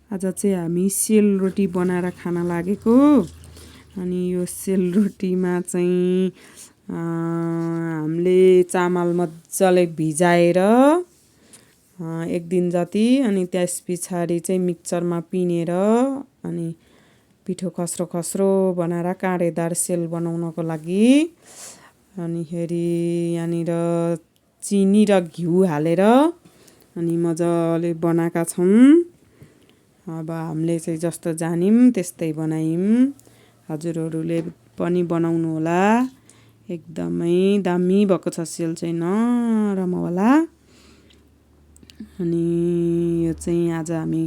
आज चाहिँ हामी सेलरोटी बनाएर खान लागेको। अनि यो सेलरोटीमा चाहिँ हामीले चामल मजाले भिजाएर एक दिन जति अनि त्यस पछाडि चाहिँ मिक्सरमा पिनेर अनि पिठो खस्रो खस्रो बनाएर काँडेदार सेल बनाउनको लागि अनि खेरि यहाँनिर चिनी र घिउ हालेर अनि मजाले बनाएका छौँ। अब हामीले चाहिँ जस्तो जान्यौँ त्यस्तै बनायौँ। हजुरहरूले पनि बनाउनु होला। एकदमै दामी भएको छ सेल चाहिँ नरम होला। अनि यो चाहिँ आज हामी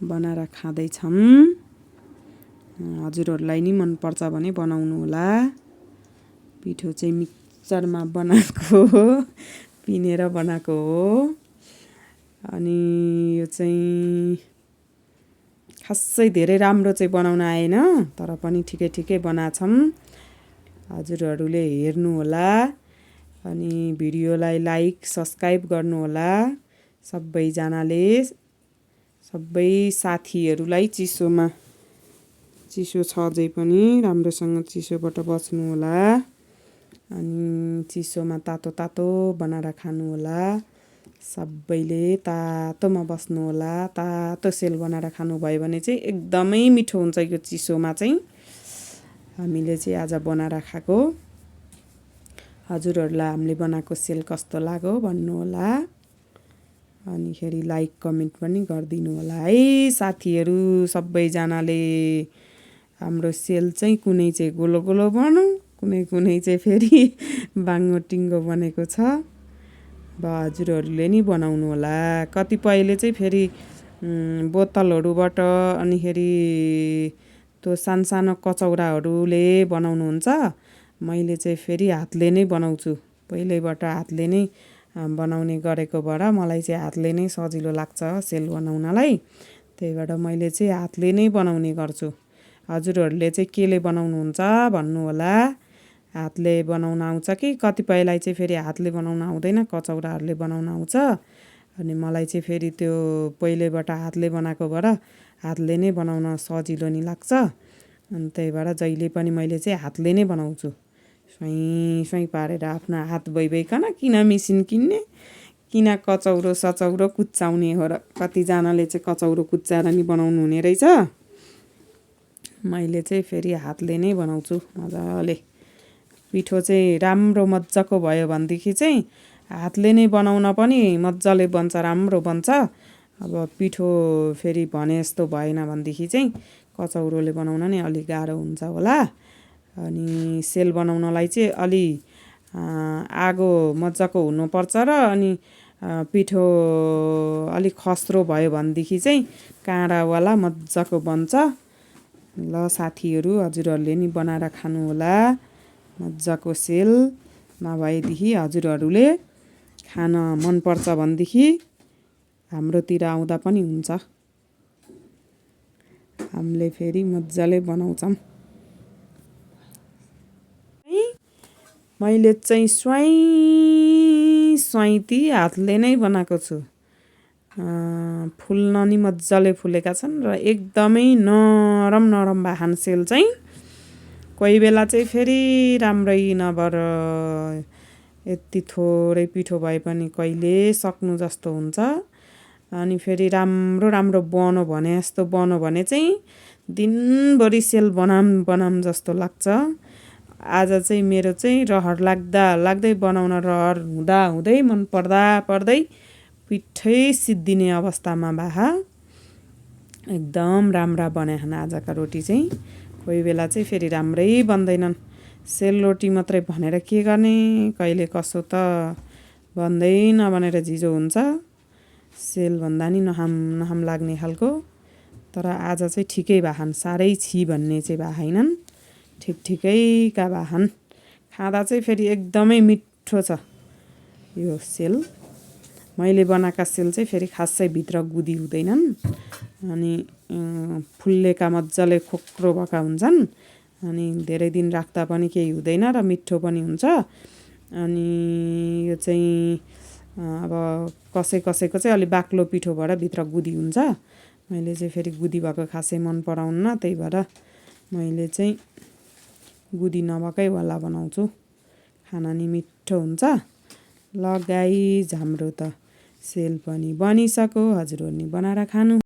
बनाएर खाँदैछौँ। हजुरहरूलाई नि मनपर्छ भने बनाउनु होला। पिठो चाहिँ मिक्सरमा बनाएको हो, पिनेर बनाएको हो। अनि यो चाहिँ खासै धेरै राम्रो चाहिँ बनाउन आएन, तर पनि ठिकै ठिकै बनाछौँ। हजुरहरूले हेर्नु होला अनि भिडियोलाई लाइक सब्सक्राइब गर्नु होला। सबैजनाले सबै साथीहरूलाई चिसो छ अझै पनि राम्रोसँग चिसोबाट बच्नु होला। अनि चिसोमा तातो तातो बनाएर खानु होला। सबैले तातोमा बस्नु होला। तातो सेल बनाएर खानुभयो भने चाहिँ एकदमै मिठो हुन्छ यो चिसोमा चाहिँ। हामीले चाहिँ आज बनाएर खाएको। हजुरहरूलाई हामीले बनाएको सेल कस्तो लाग्यो भन्नु होला। अनिखेरि लाइक कमेन्ट पनि गरिदिनु होला है साथीहरू सबैजनाले। हाम्रो सेल चाहिँ कुनै चाहिँ गोलो गोलो बनाऊ, कुनै चाहिँ फेरि बाङ्गो टिङ्गो बनेको छ। अब हजुरहरूले नि बनाउनु होला। कतिपयले चाहिँ फेरि बोतलहरूबाट अनिखेरि त्यो सानो कचौराहरूले बनाउनुहुन्छ। मैले चाहिँ फेरि हातले नै बनाउँछु। पहिल्यैबाट हातले नै बनाउने गरेकोबाट मलाई चाहिँ हातले नै सजिलो लाग्छ सेल बनाउनलाई। त्यही भएर मैले चाहिँ हातले नै बनाउने गर्छु। हजुरहरूले चाहिँ केले बनाउनुहुन्छ भन्नु होला। हातले बनाउन आउँछ कि कतिपयलाई चाहिँ फेरि हातले बनाउन आउँदैन, कचौराहरूले बनाउन आउँछ। अनि मलाई चाहिँ फेरि त्यो पहिल्यैबाट हातले बनाएकोबाट हातले नै बनाउन सजिलो नि लाग्छ। अनि त्यही भएर जहिले पनि मैले चाहिँ हातले नै बनाउँछु। स्वाइँ पारेर आफ्नो हात भइकन किन मिसिन किन्ने, किन कचौरो सचौरो कुच्चाउने हो र। कतिजनाले चाहिँ कचौरो कुच्चाएर नि बनाउनु हुने रहेछ। मैले चाहिँ फेरि हातले नै बनाउँछु मजाले। पिठो चाहिँ राम्रो मजाको भयो भनेदेखि चाहिँ हातले नै बनाउन पनि मजाले बन्छ, राम्रो बन्छ। अब पिठो फेरि भने जस्तो भएन भनेदेखि चाहिँ कचौरोले बनाउन नि अलिक गाह्रो हुन्छ होला। अनि सेल बनाउनलाई चाहिँ अलि आगो मजाको हुनुपर्छ र अनि पिठो अलिक खस्रो भयो भनेदेखि चाहिँ काँडावाला मजाको बन्छ। ल साथीहरू हजुरहरूले नि बनाएर खानु होला। मजाको सेल नभएदेखि हजुरहरूले खान मनपर्छ भनेदेखि हाम्रोतिर आउँदा पनि हुन्छ। हामीले फेरि मजाले बनाउँछौँ। मैले चाहिँ स्वाइती हातले नै बनाएको छु। फुल्न नि मजाले फुलेका छन् र एकदमै नरम भाखान सेल चाहिँ। कोही बेला चाहिँ फेरि राम्रै नभएर यति थोरै पिठो भए पनि कहिले सक्नु जस्तो हुन्छ। अनि फेरि राम्रो बनो भने जस्तो बनो भने चाहिँ दिनभरि सेल बनाम जस्तो लाग्छ। आज चाहिँ मेरो चाहिँ रहर लाग्दै बनाउन रहर हुँदै मन पर्दै पिठै सिद्धिने अवस्थामा बाहा एकदम राम्रा बनाएछन् आजका रोटी चाहिँ। कोही बेला चाहिँ फेरि राम्रै बन्दैनन्। सेलरोटी मात्रै भनेर के गर्ने, कहिले कसो त बन्दै नबनेर झिजो हुन्छ। सेल भन्दा नि नहाम लाग्ने खालको। तर आज चाहिँ ठिकै भाछन्, साह्रै छि भन्ने चाहिँ भाएनन्। ठिकैका भाछन्। खाँदा चाहिँ फेरि एकदमै मिठो छ यो सेल। मैले बनाएका सेल चाहिँ फेरि खासै भित्र गुदी हुँदैनन्। अनि फुल्लेका मजाले खोक्रो भएका हुन्छन्। अनि धेरै दिन राख्दा पनि केही हुँदैन र मिठो पनि हुन्छ। अनि यो चाहिँ अब कसैको चाहिँ अलि बाक्लो पिठो भएर भित्र गुदी हुन्छ। मैले चाहिँ फेरि गुदी भएको खासै मन पराउन्न, त्यही भएर मैले चाहिँ गुदी नभएकै वाला बनाउँछु। खाना नि मिठो हुन्छ। ल गाइज, हाम्रो त सेल पनि बनिसक्यो। हजुरहरू नि बनाएर खानु।